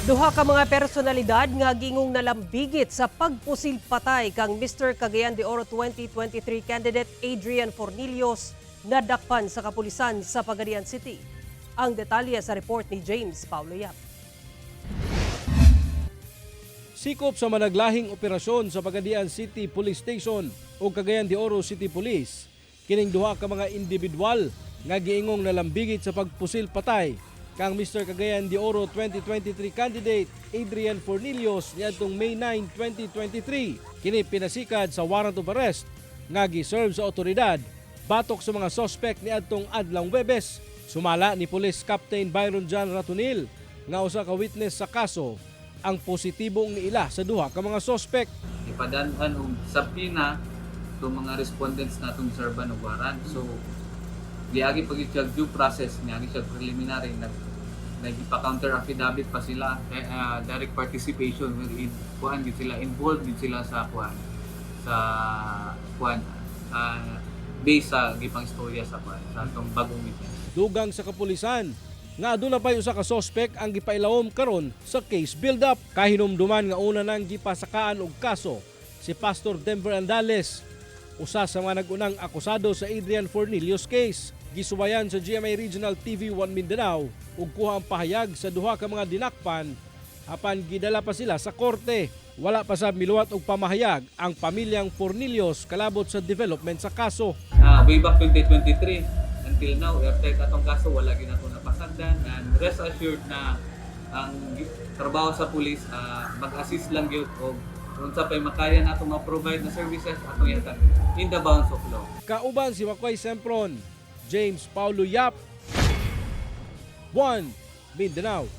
Duha ka mga personalidad nga giingong nalambigit sa pagpusil patay kang Mr. Cagayan de Oro 2023 candidate Adrian Fornillos nadakpan sa kapulisan sa Pagadian City. Ang detalye sa report ni James Paulo Yap. Sikop sa managlahing operasyon sa Pagadian City Police Station o Cagayan de Oro City Police, kining duha ka mga individual nga giingong nalambigit sa pagpusil patay kang Mr. Cagayan de Oro 2023 candidate Adrian Fornillos niadtong May 9, 2023. Kini pinasikad sa warrant of arrest nga giserve sa otoridad batok sa mga suspect niadtong adlawng Webes. Sumala ni Police Captain Byron John Ratunil nga usa ka witness sa kaso ang positibong niila sa duha ka mga suspect. Ipadanhan og subpoena to mga respondents natong serban og warrant. So giagi pag siya due process, niagi siya preliminary, nag counter affidavit pa sila, direct participation in kuan gid sila, involved gid sila sa kuan based sa gipang istorya sa kuan sa atong bagong witness. Dugang sa kapulisan nga aduna pay usa ka suspect ang gipailawom karon sa case build-up. Kahinumduman nga una nang gipasakaan og kaso si Pastor Denver Andales, usa sa mga nag-unang akusado sa Adrian Fornillos case. Gisuwayan sa GMA Regional TV 1 Mindanao ug kuha ang pahayag sa duha ka mga dinakpan apan gidala pa sila sa korte. Wala pa sab miluwat og pamahayag ang pamilyang Fornillos kalabot sa development sa kaso. Way back 2023 until now, airtight atong kaso, wala ginato napasagdan, and rest assured na ang trabaho sa pulis, mag-assist lang gyud og unsa pay makaya nato ma-provide na services atong ihatag in the bounds of law. Kauban si Makoy Sempron, James Paulo Yap, 1 Mindanao.